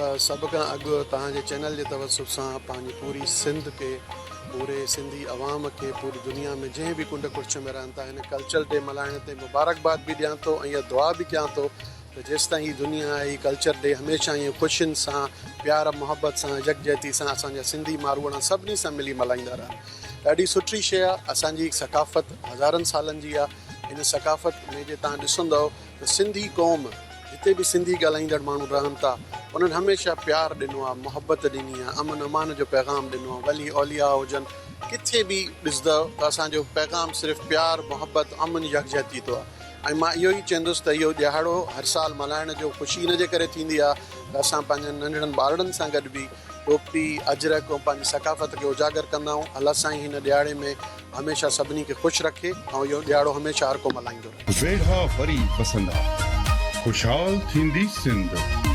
سڀ کان اڳ توهان جي چينل جي توسط سان پنهنجي پوري سنڌ کي پوري سنڌي عوام کي پوري دنيا ۾ جنهن به ڪنڊ ڪڙڇ ۾ رهن ٿا هن ڪلچر ڊي ملهائڻ تي مبارڪباد به ڏيان ٿو ۽ اها دعا به ڪيان ٿو ته جيستائين هي دنيا آهي هي ڪلچر ڊي هميشه ائين خوشين سان پيار محبت سان يڪجهتي سان اسان جا سنڌي ماروئڙا سڀني سان ملي ملهائيندا رهن ڏاڍي سٺي شيء آهي اسان جي ثقافت هزارن سالن جي آهي هن ثقافت ۾ جي توهان ڏسندؤ ته سنڌي قوم جتي به سنڌي ڳالهائيندڙ ماڻهو رهن ٿا انهن هميشه پيار ڏنو آهي، محبت ڏني آهي، امن امان جو پيغام ڏنو آهي، ولي اولياء هجن ڪٿي به ڏسندؤ ته اسان جو پيغام صرف پيار، محبت، امن، يڪجهتي تو آهي ۽ مان اهو ئي چوندس ته اهو ڏهاڙو هر سال ملهائڻ جو خوشي ان جي ڪري ٿيندي آهي ته اسان پنهنجن ننڍڙن ٻارڙن سان گڏ به ٽوپي، اجرڪ ۽ پنهنجي ثقافت کي اجاگر ڪندا آهيون. الله سائين هن ڏهاڙي ۾ هميشه سڀني کي خوش رکي ۽ اهو ڏهاڙو هميشه هر ڪو ملهائيندو رهي. ويڙها وري وسندا، خوشحال ٿيندي سنڌ.